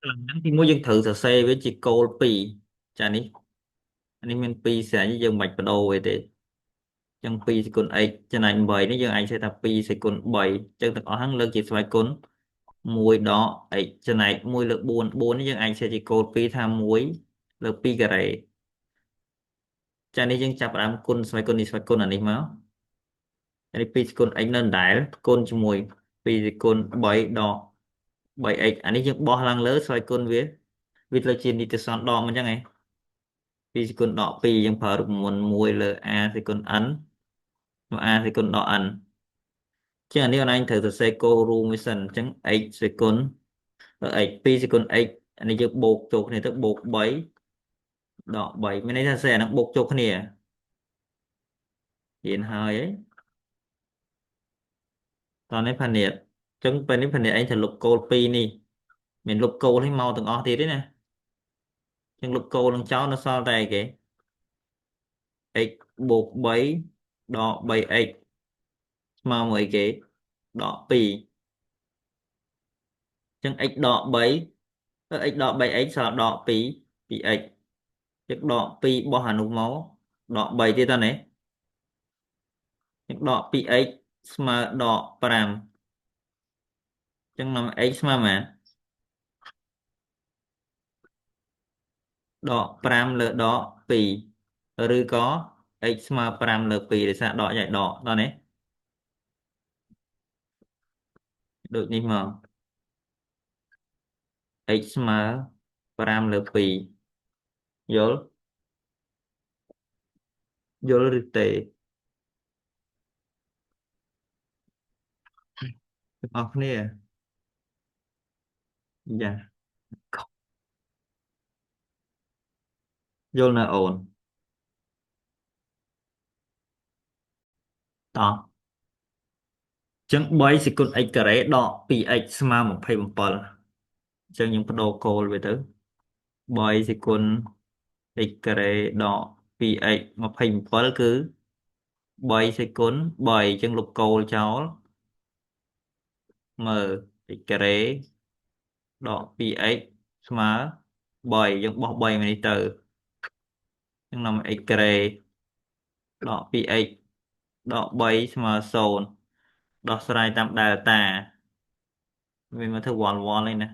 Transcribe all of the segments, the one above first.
ហ្នឹងទីមួយយើងត្រូវសរសេរវាជាគោល2ចានេះនេះមាន2ស្រេចយើងមិនបាច់បដូរអីទេចឹង2សេគុណ x ចំណែក8នេះយើងអាចសេថា2សេគុណ3ចឹងទាំងអស់ហ្នឹងលើកជាស្វ័យគុណ1ដក x ចំណែក1លើ4 4នេះយើងអាចសេជាគោល2ថា1លើ2ការ៉េចានេះយើងចាប់ផ្ដើមគុណស្វ័យគុណនេះស្វ័យគុណអានេះមកនេះ2សេគុណ x នៅដដែលគុណជាមួយ2សេគុណ3ដក 3x អានេះយើងបោះឡើងលើស្វ័យគុណវាវាត្រូវជានិទិសនដកមកអញ្ចឹងឯង2សេគុណដក2យើងប្រើរូបមន្ត1លើ a សេគុណ n មក a សេគុណដក n ជាងអានេះអូនឯងត្រូវសរសេរគោលរួមវាសិនអញ្ចឹង x សេគុណ x 2សេគុណ x អានេះយើងបូកចូលគ្នាទៅបូក3ដក3មានន័យថាសេអាហ្នឹងបូកចូលគ្នារៀនហើយឯងតោះនេះផានីតអញ្ចឹងពេលនេះផានីតឯងត្រូវលុបគោល2នេះមានលុបគោលនេះមកទាំងអស់ទៀតទេណាអញ្ចឹងលុបគោលនឹងចោលនៅសល់តែអីគេ x បូក3ដក 3x ស្មើមួយអីគេដក2អញ្ចឹង x ដក3 x ដក 3x សល់ដក2 2x យើងដក2បោះអានោះមកដក3ទៀតតើនេះយើងដក 2x ស្មើដក5អញ្ចឹងនាំ x ស្មើប៉ុន្មានដក5លើដក2ឬក៏ x ស្មើ5លើ2ដោយសារដកចែកដកតើនេះដូចនេះមក x ស្មើ5លើ2យល់យល់ឬទេទាំងអស់គ្នាយ៉ាយល់នៅអូនតោះចឹង3សេគុណ x ការ៉េដក 2x ស្មើ27ចឹងយើងបដូរគោលវាទៅ3សេគុណ x ការ៉េដក 2x 27គឺ3សេគុណ3ចឹងលុបគោលចោលមើល x ការ៉េដក 2x ស្មើ3យើងបោះ3មកនេះទៅចឹងនាំ x ការ៉េដក 2x ដក3ស្មើ0ដោះស្រាយតាម delta វាមកធ្វើវល់វល់ឯណា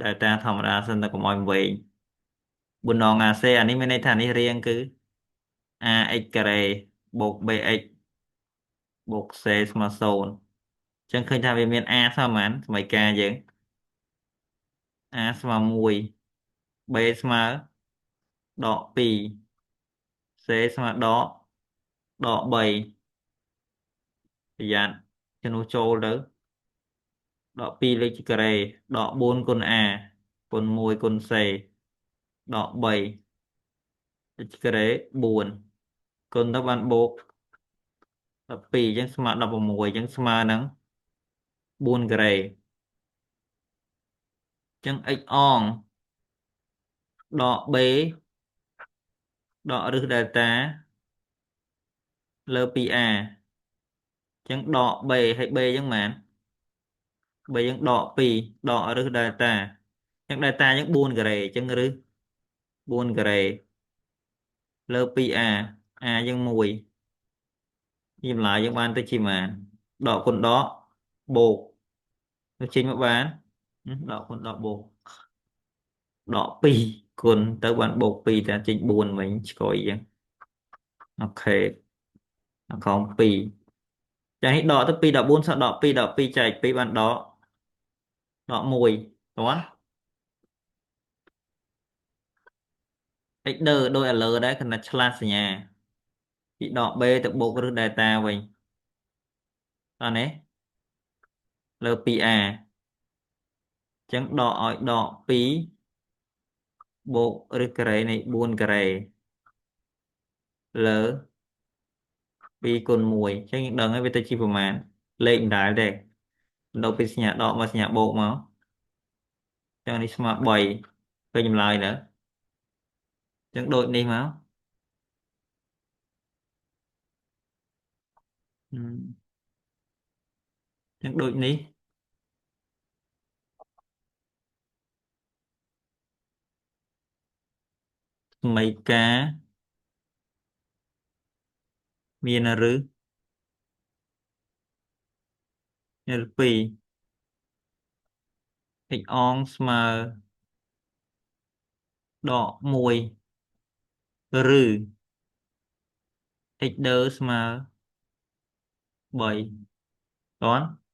delta ធម្មតាសិនតែកុំឲ្យវែង4ដង AC អានេះមានន័យថានេះរាងគឺ ax ការ៉េបូក bx បូក c ស្មើ0ចឹងឃើញថាវាមាន a ស្មើប៉ុន្មានសម័យកាលយើង a ស្មើ1 b ស្មើដក2 c ស្មើដកដក3ប្រយ័ត្នជំនួសចូលទៅដក2លេខជាការ៉េដក4គុណ a គុណ1គុណ c ដក3លេខជាការ៉េ4គុណទៅបានបូក12អញ្ចឹងស្មើ16អញ្ចឹងស្មើនឹង4ការ៉េអញ្ចឹង x អងដក b ដកឫស delta លើ 2a អញ្ចឹងដក b ហើយ b អញ្ចឹងប៉ុន្មាន b យើងដក2ដកឫស delta អញ្ចឹង delta អញ្ចឹង4ការ៉េអញ្ចឹងឫស4ការ៉េលើ 2a a យើង1នេះចម្លើយយើងបានទៅជាប៉ុន្មានដកគុណដកបូកទៅចេញមកបានដកគុណដកបូកដក2គុណទៅបានបូក2តែចេញ4វិញឆ្កយអញ្ចឹងអូខេអក្រម2ចានេះដកទៅ2ដក4សល់ដក2ដក2ចែក2បានដកដក1តោះ x ដឺដោយឥឡូវដែរគណៈឆ្លាស់សញ្ញាពីដក b ទៅបូកឫស delta វិញតោះនេះលើ 2a អញ្ចឹងដកឲ្យដក2បូកឫសការ៉េនៃ4ការ៉េលើ2គុណ1អញ្ចឹងយើងដឹងហើយវាទៅជាប្រមាណលេខមិនដែលទេដល់ពីសញ្ញាដកមកសញ្ញាបូកមកអញ្ចឹងនេះស្មើ3ពេលចម្លើយនៅអញ្ចឹងដូចនេះមកអញ្ចឹងដូចនេះ សមីការមានឫសឫស2 x អងស្មើដក1ឬ x ដឺស្មើ3តន់។